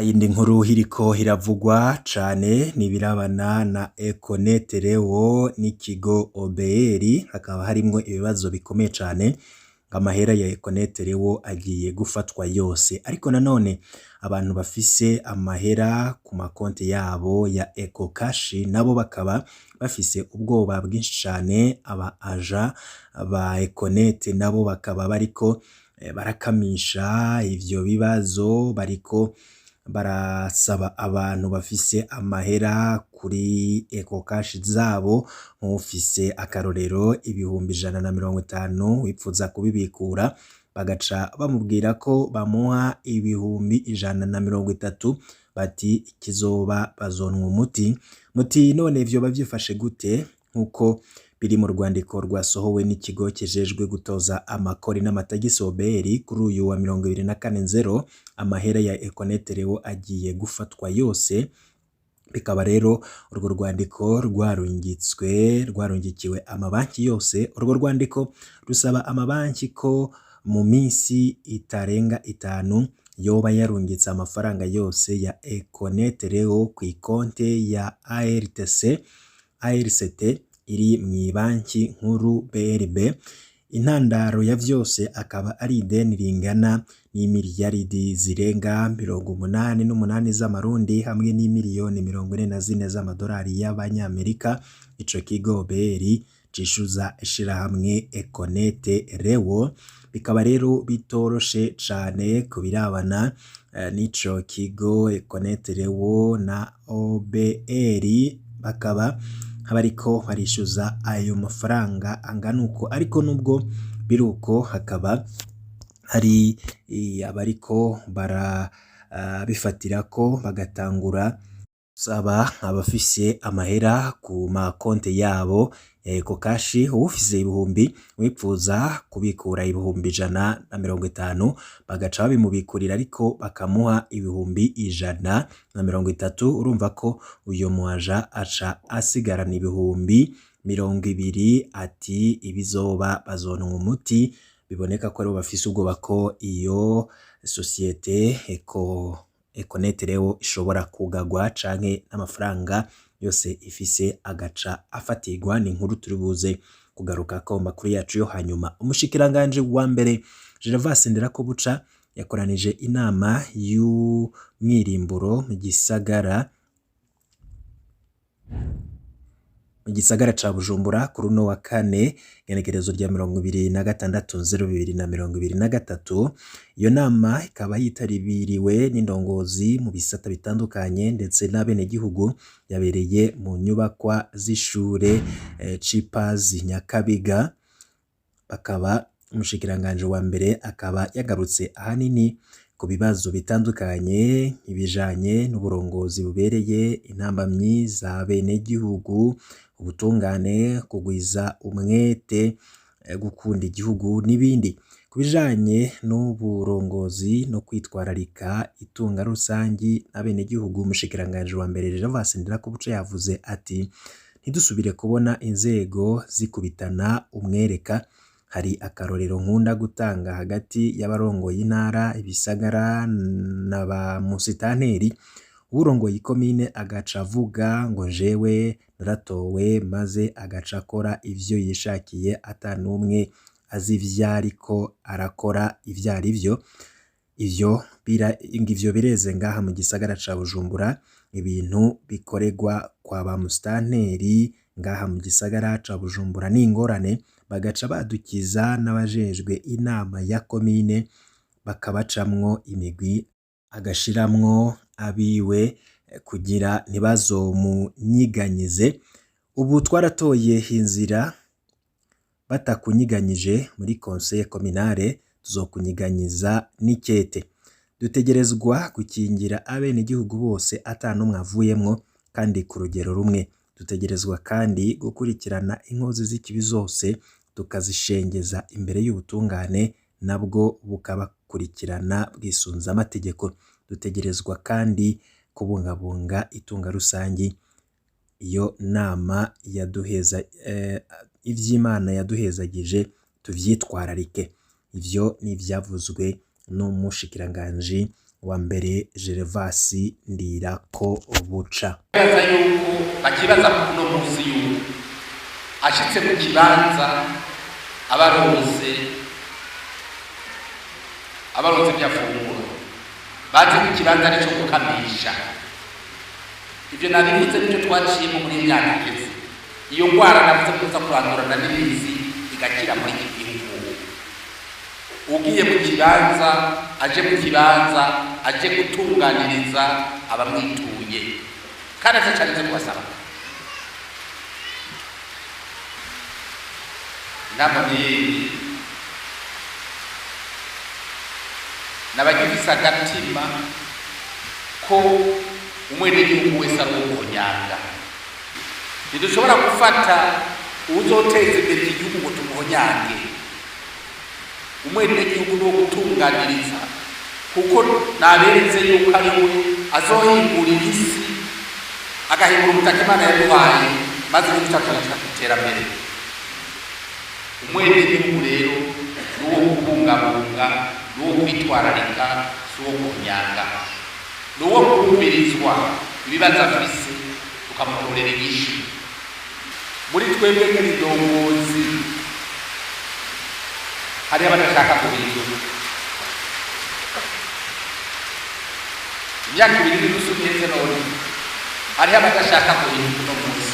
Yindi nkuru iriko iravugwa cane n'ibirabana na Econet Leo n'ikigo OBR, hakaba harimwo ibibazo bikomeye cane. Amahera ya Econet Leo agiye gufatwa yose, ariko nanone abantu bafise amahera ku makonti yabo ya EcoCash nabo bakaba bafise ubwoba bwinshi cane. Aba agent ba Econet nabo bakaba bariko barakamisha ivyo bibazo, bariko barasaba abantu bafise amahera kuri EcoCash zabo, nk'ufise akarorero 150,000 wipfuza kubibikura, bagaca bamubwira ko bamuha 130,000, bati ikizoba bazonwa umuti. Muti none vyoba vyifashe gute? Nk'uko biri mu rwandiko rwasohowe n'ikigo kijejwe gutoza amakori n'amatagisi OBR kuri uyu wa 24 nzero, amahera ya Econet Leo agiye gufatwa yose. Bikaba rero urwo rwandiko rwarungitswe, rwarungikiwe amabanki yose. Urwo rwandiko rusaba amabanki ko mu minsi itarenga 5 yoba yarungitse amafaranga yose ya Econet Leo kw'ikonte ya ARTC ARCT iri mw'ibanki nkuru BRB. Intandaro ya vyose akaba ari ideni ringana n'imiliyaridi zirenga 88 z'amarundi hamwe n'imiliyoni 44 z'amadolari y'abanyamerika ico kigo OBR cishuza ishirahamwe Econet Leo. Bikaba rero bitoroshe cane ku birabana n'ico kigo Econet Leo na OBR, bakaba bariko barishyuza ayo mafaranga angana uko. Ariko nubwo biri uko, hakaba hari abariko barabifatirako, bagatangura gusaba abafise amahera ku makonte yabo ya EcoCash, uwufise ibihumbi wipfuza kubikura 150,000, bagaca babimubikurira ariko bakamuha 130,000. Urumva ko uyo mu agent aca asigarana 20,000, ati ibizoba bazonwa umuti. Biboneka ko aribo bafise ubwoba ko iyo sosiyete Econet Leo ishobora kugarwa canke n'amafaranga yose ifise agaca afatirwa. Ni inkuru turi buze kugarukako mu makuru yacu yo hanyuma. Umushikiranganji wa mbere Gervas Ndirakobuca yakoranije inama y'umwirimburo mu gisagara ca Bujumbura kuri uno wa kane, igenekerezo rya 26.02.2023. Iyo nama ikaba yitabiriwe n'indongozi mu bisata bitandukanye ndetse n'abenegihugu, yabereye mu nyubakwa z'ishure Cipazi Nyakabiga. Bakaba umushikiranganji wa mbere akaba yagarutse ahanini ku bibazo bitandukanye, ibijanye n'uburongozi bubereye, intambamyi za benegihugu, ubutungane, kugwiza umwete, gukunda igihugu n'ibindi. Ku bijanye n'uburongozi no kwitwararika itunga rusangi n'abenegihugu, umushikiranganji wa mbere Gervas Ndirakobuca yavuze ati: "Ntidusubire kubona inzego zikubitana umwereka. Hari akarorero nkunda gutanga hagati y'abarongoye intara, ibisagara na ba musitanteri. Uwurongoye ikomine agaca avuga ngo jewe naratowe, maze agaca akora ivyo yishakiye ata n'umwe azi ivyo ariko arakora ivyo arivyo. Ivyo bireze ngaha mu gisagara ca Bujumbura, ibintu bikorerwa kwa ba musitanteri ngaha mu gisagara ca Bujumbura ni ingorane, bagaca badukiza n'abajejwe inama ya komine, bakabacamwo imigwi, agashiramwo abiwe kugira ntibazomunyiganyize. Ubu twaratoye inzira: batakunyiganyije muri conseil communale, tuzokunyiganyiza n'ikete. Dutegerezwa gukingira abenegihugu bose ata n'umwe avuyemwo kandi ku rugero rumwe. Dutegerezwa kandi gukurikirana inkozi z'ikibi zose, tukazishengeza imbere y'ubutungane, nabwo bukabakurikirana bwisunze amategeko. Dutegerezwa kandi kubungabunga itunga rusangi. Iyo nama yaduheza ivy'Imana yaduhezagije tuvyitwararike." Ivyo ni ivyavuzwe n'umushikiranganji wa mbere Gervas Ndirakobuca. Baza yuko bakibaza kuno munsi yuko ashitse mu kibanza abaronse ivyafungura, bazi ko ikibanza arico gukamisha. Ivyo nabivuze nicyo twaciyemo muri iyi myaka iheze. Iyo ngwara navuze ko iza kurandurana n'imizi igakira muri iki gihugu. Ugiye mu kibanza, aje mu kibanza, aje gutunganiriza abamwituye, kandi atacarinze kubasaba. Inama yindi n'abagifise agatima ko umwenegihugu wese ari uw'umuhonyanga. Ntidushobora gufata uwuzoteza imbere iki gihugu ngo tumuhonyange. Umwenegihugu ni uwo gutunganiriza, kuko naberetse yuko ari we azohingurira isi, agahingura ubutaka Imana yaduhaye, maze igihugu cyacu kigashika ku iterambere. Umwenegihugu rero ni uwo kubungabunga, ni uwo kwitwararika, si uwo kunyanga, ni uwo kumvirizwa ibibazo afise tukamutorera inyishu. Muri twebwe nk'indongozi hariho abadashaka guhindura. Imyaka ibiri n'inusu iheze none hariho abadashaka guhinduka. Uno munsi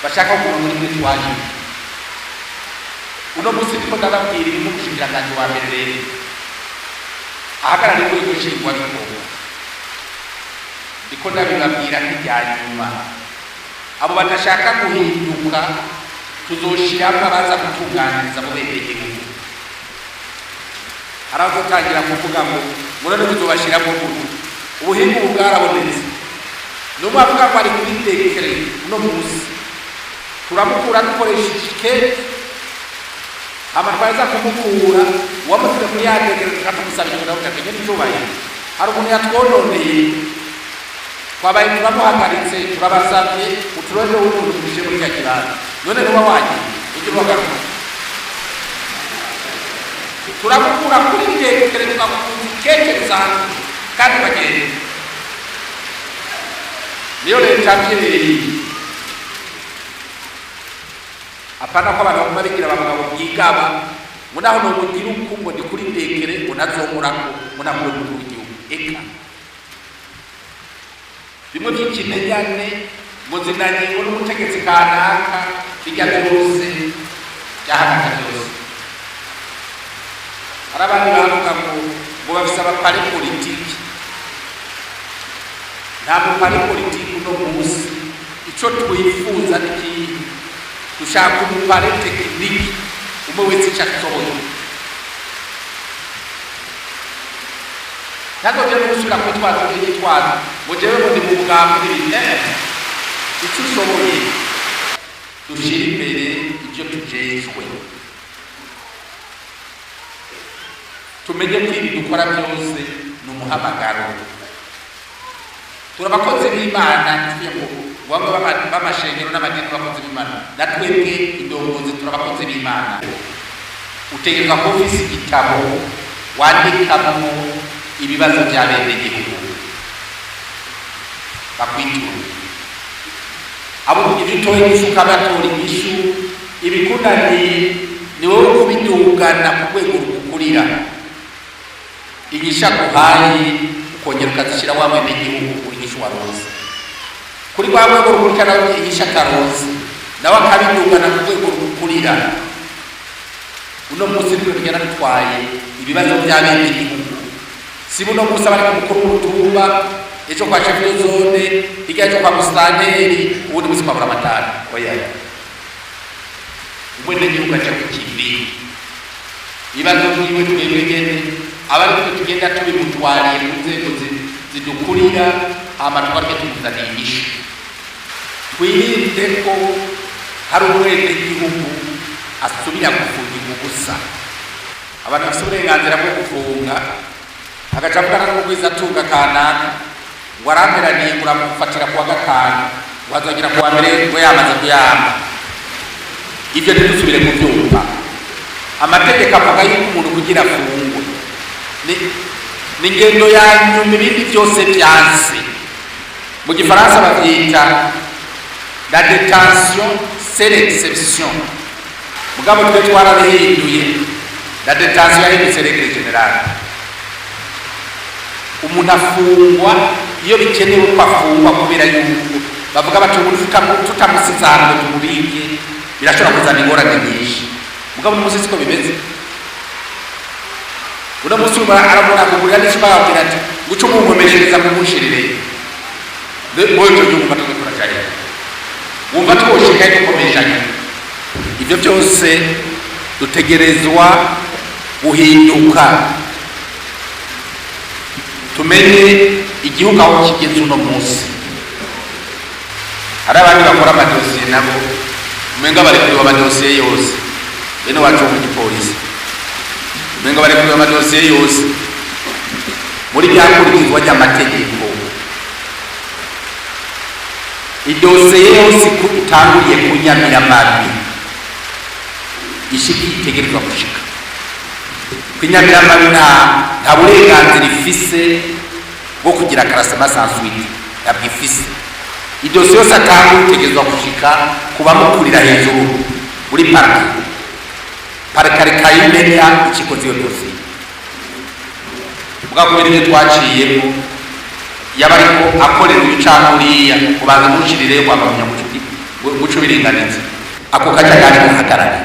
bashaka kuguma muri mwe twaje. Uno munsi ndiko ndababwira ibi nk'umushikiranganji wa mbere rero ahagarariye urwego nshingwabikorwa, ndiko ndabibabwira nk'irya nyuma. Abo badashaka guhinduka tuzoshiramo abaza gutunganiriza mu benegihugu. Hari abazotangira kuvuga ngo none muzobashiramo gute? Ubuhinga ubu bwarabonetse. Numwe avuga ngo ari kuri décret, uno munsi turamukura dukoresheje ikete, hama twaheza kumukura, uwamusize kuri ya décret tukatumusabira ngo nawe nyene icubahiro, hari umuntu yatwononeye, twabaye turamuhagaritse, turabasavye uturore w'umuntu tumushyire muri cya kibanza. None nuba wagiye ujye ubagaruka, turamukura kuri décret, tukamukuza ikete risanzwe kandi bagenda. Niyo leta mvyeyi. Apana ko abantu baguma bigira abagabo byigaba ngo naho nomugira uku, ngo ndi kuri décret, ngo ntazomurako, ngo nakure umukuru w'igihugu. Eka bimwe by'ikimenyane ngo zinanye ngo n'umutegetsi kanaka, bijya byose byahagaze byose. Hari abandi bavuga ngo bafise abaparrain politique. Nta muparrain politique uno munsi. Ico twifuza ni ikintu dushaka, umuparrain technique, umwe wese ico ashoboye. Ntazongere no gusubira kwitwaza ibyo yitwaza ngo jewe ngo ndi mu mugambi n'ibindi. Ico ushoboye. Dushire imbere ibyo tujejwe, tumenye ko ibi dukora byose ni umuhamagaro. Turi abakozi b'Imana. Tuvuye ngo bamwe b'amashengero n'amadini abakozi b'Imana, na twebwe indongozi turi abakozi b'Imana. Utegerezwa kuba ufise igitabo wandikamwo ibibazo bya benegihugu bakwitura, abo ibyo utoye inyishu ukabatora inyishu. Ibikunaniye ni wowe kubidugana ku rwego rugukurira, inyishu aguhaye ukongera ukazishyira wa mwenegihugu ku inyishu waronse kuri rwa rwego rukurikira, nawe inyishu ataronse nawe akabidugana ku rwego rugukurira. Uno munsi nibwo tugenda dutwaye ibibazo by'abenegihugu. Si buno munsi abari ku mukuru w'umutumba, ejo kwa chef de zone, hirya ejo kwa musitanteri, ubundi munsi kwa buramatari. Oya, umwenegihugu aja ku kivi, ibibazo vyiwe twebwe nyene aba ari twe tugenda tubimutwariye ku nzego zidukurira, hama tugaruke tumuzaniye inyishu. Twirinde ko hari umwenegihugu asubira gufungirwa ubusa. Abantu bafise uburenganzira bwo gufunga, agaca avugana n'umugwizatunga kanaka ngo aramperaniye, ngo uramufatira kuwa gatanu, ngo azongera kuwa mbere, ngo yamaze kuyamba. Ibyo ntidusubire kubyumva. Amategeko avuga yuko umuntu kugira afungwe ni Ni ingendo ya nyuma, ibindi byose byanse. Mu Gifaransa bavyita "la détention, c'est l'exception", mugabo twe twarabihinduye, la détention yahindutse règle générale. Umuntu afungwa iyo bikenewe ko afungwa, kubera yuko bavuga bati umuntu tutamusize ahantu ngo tumubike birashobora kuzana ingorane nyinshi. Mugabo uno munsi siko bimeze. Uno munsi arabona kugurira n'icyo, bababwira ati guca umunkomeshereza mumushirire muri icyo gihugu. Tuze turajayo, wumva twoshika dukomeshanya. Ibyo byose dutegerezwa guhinduka, tumenye igihugu aho kigeze uno munsi. Hari abandi bakora amadosiye nabo umenga barekuriwe amadosiye yose, bene wacu wo mu gipolisi umenga barekuriwe amadosiye yose. Muri ryakurikizwa ry'amategeko, idosiye yose itanguriye kunyamiramabi ishika itegerezwa gushika kw'inyamiramabi, nta burenganzira ifise bwo kugira classement sans suite, ntabwo ifise. Idosiye yose atanga itegerezwa gushika ku bamukurira hejuru muri parquet. Parquet rikayimenya ikikoze iyo dosiye. Bwa kubera ibyo twaciyemo, yaba ariko akorera uyu canke uriya, kubanza mushirireyo kwamamenya guca ubiringaniza, ako kajagari gahagarare.